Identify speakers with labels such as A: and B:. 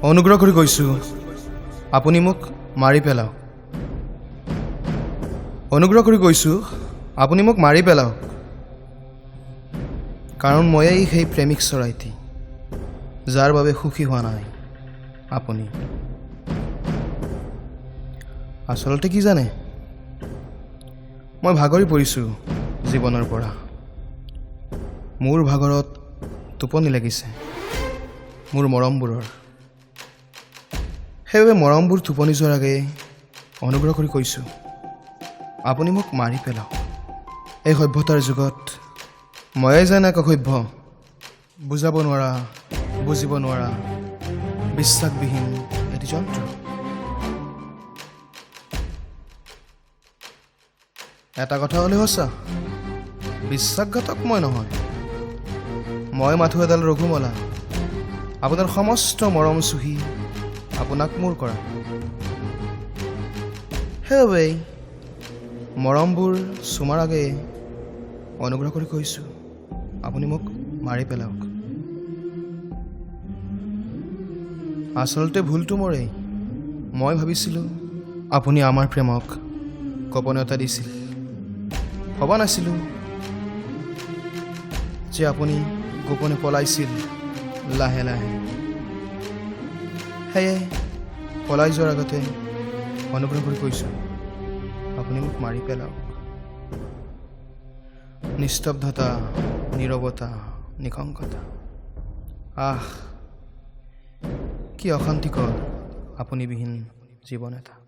A: অনুগ্ৰহ কৰি কৈছোঁ, আপুনি মোক মাৰি পেলাওক। অনুগ্ৰহ কৰি কৈছোঁ, আপুনি মোক মাৰি পেলাওক, কাৰণ ময়েই সেই প্ৰেমিক চৰাইটি যাৰ বাবে সুখী হোৱা নাই আপুনি। আচলতে কি জানে, মই ভাগৰি পৰিছোঁ জীৱনৰ পৰা। মোৰ ভাগৰত টোপনি লাগিছে মোৰ মৰমবোৰৰ। সেইবাবে মৰমবোৰ টোপনি যোৱাৰ আগেয়ে অনুগ্ৰহ কৰি কৈছোঁ, আপুনি মোক মাৰি পেলাওক। এই সভ্যতাৰ যুগত ময়ে যেন এক অসভ্য, বুজাব নোৱাৰা, বুজিব নোৱাৰা, বিশ্বাসবিহীন এটি যন্ত্ৰ। এটা কথা হ'লে সঁচা, বিশ্বাসঘাতক মই নহয়। মই মাথো এডাল ৰঘুমলা, আপোনাৰ সমস্ত মৰম চুহি আপোনাক মোৰ কৰা। সেইবাবেই মৰমবোৰ চুমাৰ আগেয়ে অনুগ্ৰহ কৰি কৈছোঁ, আপুনি মোক মাৰি পেলাওক। আচলতে ভুলটো মোৰেই। মই ভাবিছিলোঁ আপুনি আমাৰ প্ৰেমক গোপনীয়তা দিছিল। ভবা নাছিলোঁ যে আপুনি গোপনে পলাইছিল লাহে লাহে। সেয়ে পলাই যোৱাৰ আগতে অনুগ্ৰহ কৰি কৈছোঁ, আপুনি মোক মাৰি পেলাওক। নিস্তব্ধতা, নীৰৱতা, নিসংগতা, আহ কি অশান্তিকৰ আপুনিবিহীন জীৱন এটা।